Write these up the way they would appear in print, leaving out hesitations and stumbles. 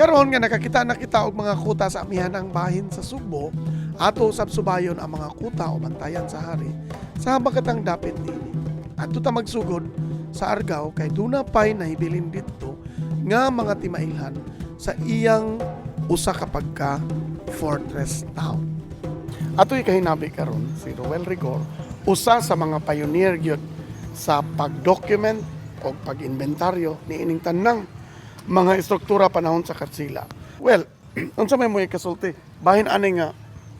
Karon nga nakakita na kita og mga kuta sa amihanang bahin sa Sugbo, ato usab subayon ang mga kuta o bantayan sa hari sa habagatang dapit niini. Adto ta magsugod sa Argao kay duna pay nahibilin didto nga mga timailhan sa iyang usa ka pagka fortress town. Ato'y kahinabi karon si Roel Rigor, usa sa mga pioneer gyud sa pag-document o pag-inventaryo niining tanang mga istruktura panahon sa Kastila. Well, unsa may mo kasulti? Bahin ani nga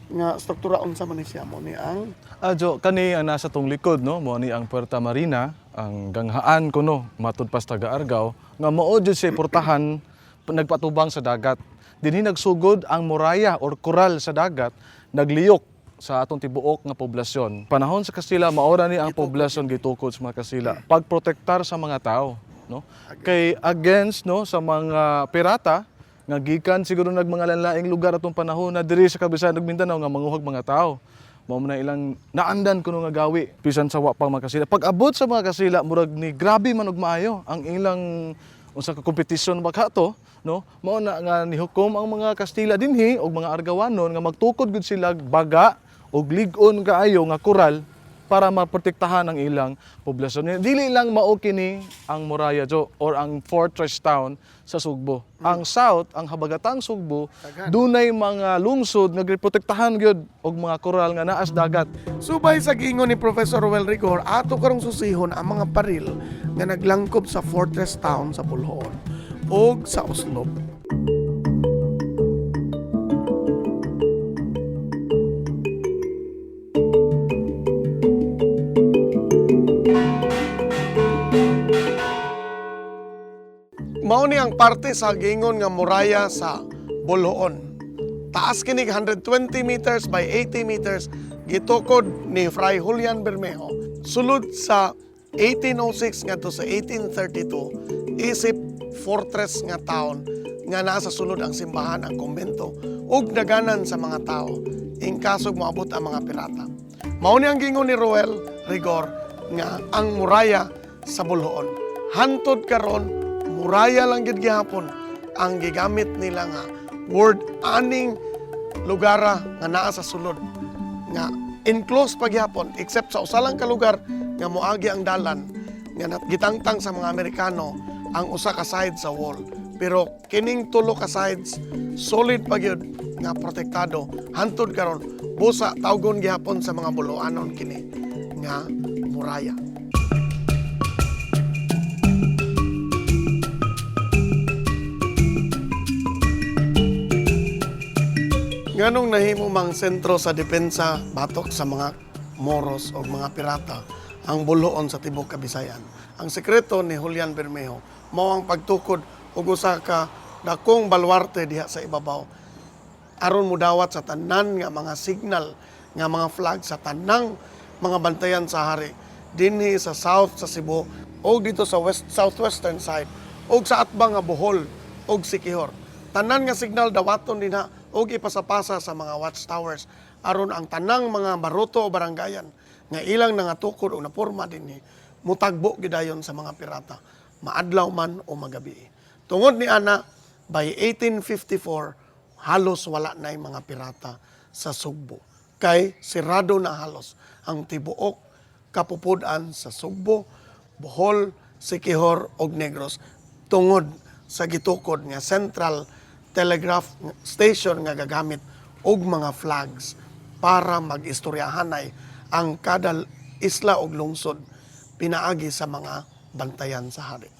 nga struktura, unsa man ni siya? Mo ni ang Ajo, kani ang nasa tong likod, no, mo ni ang Puerta Marina, ang ganghaan kuno matud pa sa taga Argao nga mao jud siya portahan nagpatubang sa dagat. Dinhi nagsugod ang muraya or koral sa dagat, nagliyok sa atong tibuok nga poblasyon. Panahon sa Kastila, maora ni ang poblasyon gitukod sa mga Kastila pagprotektar sa mga tao, no? Kay against, no, sa mga pirata nga gikan siguro nagmanga laing lugar atong panahon na diri sa Kabisayan ug Mindanao nga manguhag mga tao. Mao man na ilang naandan kuno nga gawi bisan sa wa pang mga Kastila. Pag abot sa mga Kastila, murag ni grabe man og maayo ang ilang unsa ka kompetisyon baka to, no? Mao na nga nihukom ang mga Kastila dinhi og mga Argawanon nga magtukod gud sila baga og lig-on kaayo nga koral para maprotektahan ang ilang poblasyon. Dili lang mao kini ang muraya, Jo, or ang fortress town sa Sugbo. Ang south, ang habagatang Sugbo, dunay mga lungsod nga giprotektahan gyud og mga koral nga naas dagat. Subay sa giingon ni Professor Roel Rigor, ato karong susihon ang mga paril nga naglangkob sa fortress town sa Boljoon ug sa Oslob. Mao ni ang parte sa giingon nga muraya sa Boljoon. Taas kinig 120 meters by 80 meters, gitukod ni Fray Julian Bermejo. Sulod sa 1806 ngadto sa 1832, isip fortress nga town nga naa sa sulod ang simbahan, ang kumbento ug daganan sa mga tao in kaso moabot ang mga pirata. Mao ni ang giingon ni Roel Rigor nga ang muraya sa Boljoon. Hantod karon, muraya lang gid gihapon ang gigamit nila nga word aning lugara nga naa sa sulod nga enclosed pa gihapon except sa usa lang ka lugar nga moagi ang dalan nga gitangtang sa mga Amerikano ang usa ka side sa wall, pero kining tulo ka sides solid pa gyud nga protektado hantod karon. Busa tawgon gihapon sa mga Boloanon kini nga muraya. Nganong nahimo mang sentro sa depensa batok sa mga Moros o mga pirata ang Boljoon sa tibuok Kabisayan? Ang sekreto ni Julian Bermejo mao ang pagtukod og usa ka dakong baluarte diha sa ibabaw aron mudawat sa tanan nga mga signal, nga mga flag sa tanang mga bantayan sa hari dinhi sa south sa Cebu o dito sa west southwestern side og sa atbang nga Bohol og Siquijor. Tanan nga signal dawaton dinha og ipasapasa sa mga watchtowers aron ang tanang mga baroto o baranggayan nga ilang nangatukod o naporma dinhi mutagbo gidayon sa mga pirata, maadlaw man o magabi. Tungod ni ana, by 1854 halos wala na mga pirata sa Sugbo. Kay sirado na halos ang tibuok kapupud-an sa Sugbo, Bohol, Siquijor ug Negros tungod sa gitukod nga Central Telegraph Station nga gagamit og mga flags para mag-istoryahanay ang kada isla og lungsod pinaagi sa mga bantayan sa hari.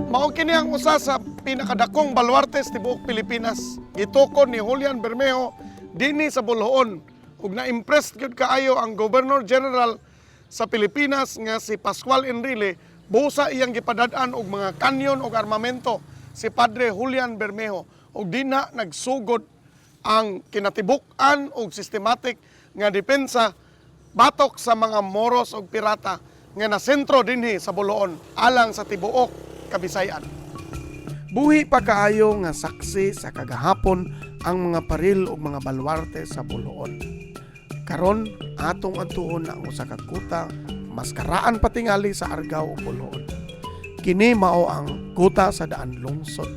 Mao kini ang usa sa pinakadakong baluarte sa tibuok Pilipinas. Gitukod ni Julian Bermejo dinhi sa Boljoon ug na-impressed gyud kaayo ang Governor General sa Pilipinas nga si Pascual Enrile, busa iyang gipadad-an og mga kanyon og armamento si Padre Julian Bermejo, ug dinha nagsugod ang kinatibuk-an og systematic nga depensa batok sa mga Moros og pirata nga nasentro dinhi sa Boljoon alang sa tibuok Kabisayan. Buhi pa kaayo nga saksi sa kagahapon ang mga paril ug mga balwarte sa Boljoon. Karon atong adtuon ang usa ka kuta mas karaan patingali sa Argao ug Boljoon. Kini mao ang kuta sa Daan Lungsod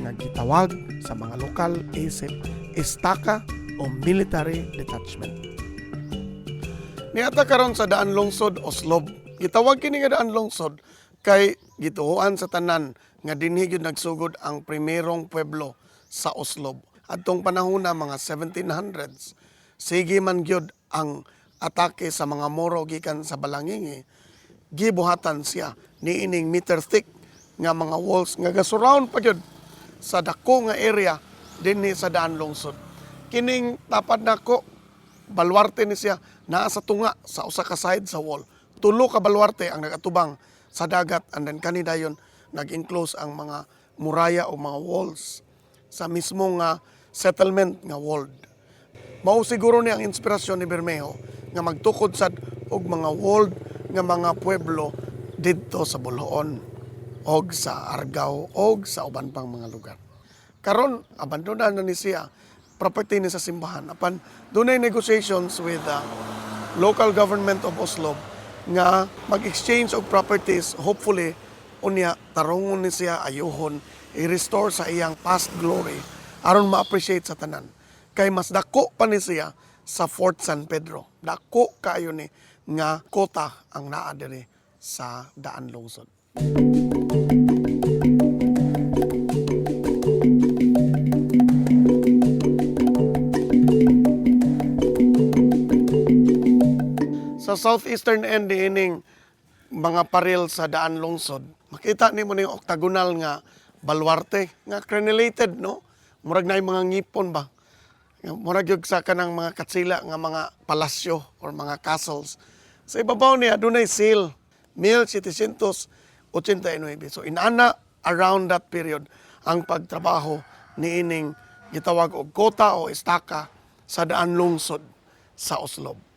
nga gitawag sa mga lokal isip estaka o military detachment. Niata karon sa Daan Lungsod, Oslob. Gitawag kini nga Daan Lungsod kay gituoan sa tanan nga dinhi gyud nagsugod ang primerong pueblo sa Oslob. Adtong panahon na mga 1700s, sige man gyud ang atake sa mga Moro gikan sa Balangingi, gibuhatan siya niining meter thick nga mga walls nga ga-surround pa gyud sa dako nga area dinhi sa Daan Lungsod. Kining tapad nako, balwarte ni siya naa sa tunga sa usa ka side sa wall. Tulo ka balwarte ang nagatubang sa dagat and then kani dayon nag-enclose ang mga muraya o mga walls sa mismo nga settlement nga walled. Mao siguro ni ang inspirasyon ni Bermejo nga magtukod sad og mga walled nga mga pueblo didto sa Boljoon og sa Argao og sa uban pang mga lugar. Karon abandonan na ni siya, property ni sa simbahan, apan dunay negotiations with the local government of Oslob nga mag-exchange og properties. Hopefully unya tarongon ni siya, ayuhon, i-restore sa iyang past glory aron ma-appreciate sa tanan kay mas dako pa ni siya sa Fort San Pedro. Dako kaayo ni nga kota ang naa diri sa Daan Lungsod. Sa southeastern end niining mga paril sa Daan Lungsod, makita nimo ning octagonal nga balwarte nga crenellated, no? Murag naay mga ngipon ba. Murag gyud sa kanang mga katsila nga mga palasyo or mga castles. Sa ibabaw niya dunay seal 1789. So inana around that period ang pagtrabaho niining gitawag og kota o estaka sa Daan Lungsod sa Oslob.